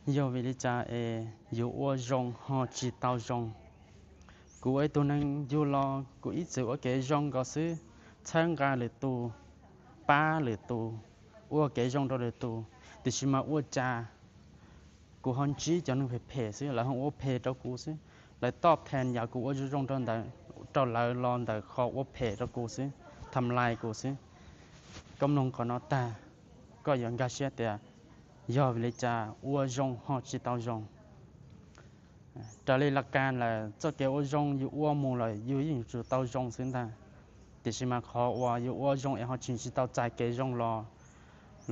Yog vim li cas es yus ua zoo ho tsis tau zoo? Kuv ua ib tug neeg yug los kuv ib txwm ua kev zoo nkaus xwb, txhawb nqa lwm tus, pab lwm tus, ua kev zoo rau lwm tus, tiam sis mas ua cas kuv ho ntsib cov neeg phem phem xwb, lawv ho ua phem rau kuv xwb. Lawv toj thees yam kuv ua zoo zoo rau ntawd, rau lawv los ntawm qhov ua phem rau kuv xwb, tham lais kuv xwb. Koj mloog qhov no tag, koj yuav nkag siab tias yog vim li cas ua zoo ho tsis tau zoo. Raws li laj kas lawm, txoj kev ua zoo yus ua mus lawm yus yeej yuav tsum tau zoo xwb ntag. Tiam sis mas qhov uas yus ua zoo es ho tseem tsis tau txais kev zoo los,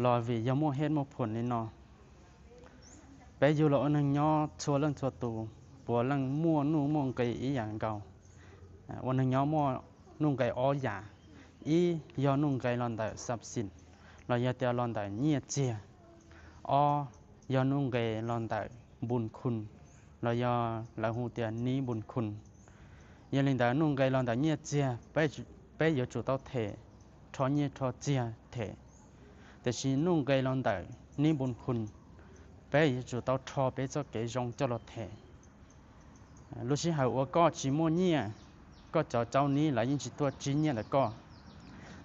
los vim yog muaj hej muaj phom li no. Peb yug los ua neeg nyob txhua leej txhua tus, puav leej muaj nuj muaj nqi ib yam nkaus. Ua neeg nyob muaj nuj nqis ob yam. Ib yog nuj nqis los ntawm xab xis, los yog tias los ntawm nyiaj txiag. Ob yog nuj nqis los ntawm npus khun, los yog lawv hu tias nib npus khun. Yog li ntawd nuj nqis los ntawm nyiaj txiag, peb yuav tsum tau them rho nyiaj rho txiag them. Tiam sis nuj nqis los ntawm nib npus khun, peb yuav tsum tau rho peb txoj kev zoo coj los them. Lub sij hawm uas koj tsis muaj nyiaj, koj cov caub nib lawv yeej tsis tuaj tsib nyiaj ntawm koj.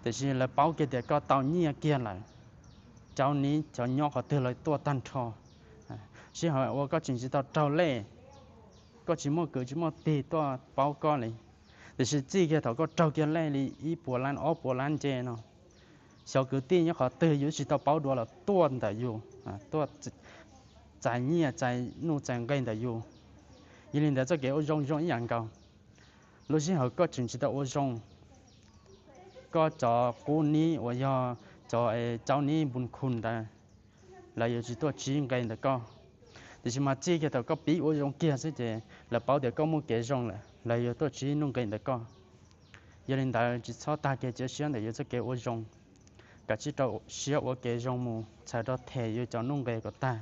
Tiam sis lawv paub kiag tias koj tau nyiaj kiag lawm, caub nib cov nyob qhov twg los tuaj tag nrho. Sij hawm uas koj tseem tsis tau raug lej, koj tsis muaj kwv tsis muaj tij tuaj paub koj li. Tiam sis txij kiag thaum koj raug kiag lej li ib puas lab ob puas lab nce no, xyov kwv tij nyob qhov twg yus tsis tau paub dua los tuaj ntawm yus, tuaj txais nyiaj txais nuj txais nqis ntawm yus. Yog li ntawd txoj kev ua zoo zoo ib yam nkaus. Lub sij hawm koj tseem tsis tau ua zoo, koj cov qub nib uas yog cov caub nib npus khun ntawd, lawv yuav tsis tuaj tsib nqis ntawm koj. Tiam sis mas txij kiag thaum koj pib ua zoo kiag xwb ces lawv paub tias koj muaj kev zoo lawm, lawv yuav tuaj tsib nuj nqis ntawm koj. Yog li ntawd tsis txhob tag kev cia siab ntawm yus txoj kev ua zoo. Kav tsij rau siab ua kev zoo mus, txhawm rau them yus cov nuj nqis kom tag.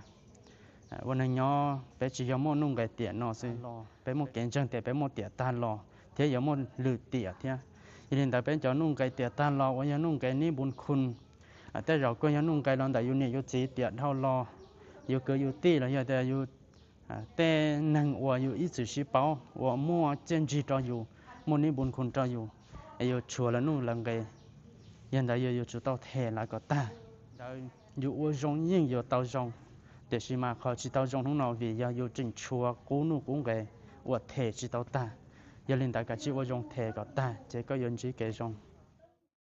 Ua neeg nyob peb tsis yog muaj nuj nqis tiam no xwb, peb muaj kev ntseeg tias peb muaj tiam tag los thiab yuav muaj lwm tiam thiab. Yog li ntawd peb cov nuj nqis tiam tag los uas yog nuj nqis nib npus khun, tej zaum kuj yog nuj nqis los ntawm yus niam yus txiv tiam dhau los, yus kwv yus tij los yog tias yus tej neeg uas yus ib txwm sib paub uas muaj txiaj ntsig rau yus, muaj nib npus khun rau yus, es yus tshuav lawv nuj lawv nqis. Yog ntawd yus yuav tsum tau them lawv kom tag. Ntawd yus ua zoo yeej yuav tau zoo, tiam sis mas qhov tsis tau zoo hnub no vim yog yus tseem tshuav qub nuj qub nqis uas them tsis tau tag. Yog li ntawd kav tsij ua zoo them kom tag ces koj yuav ntsib kev zoo.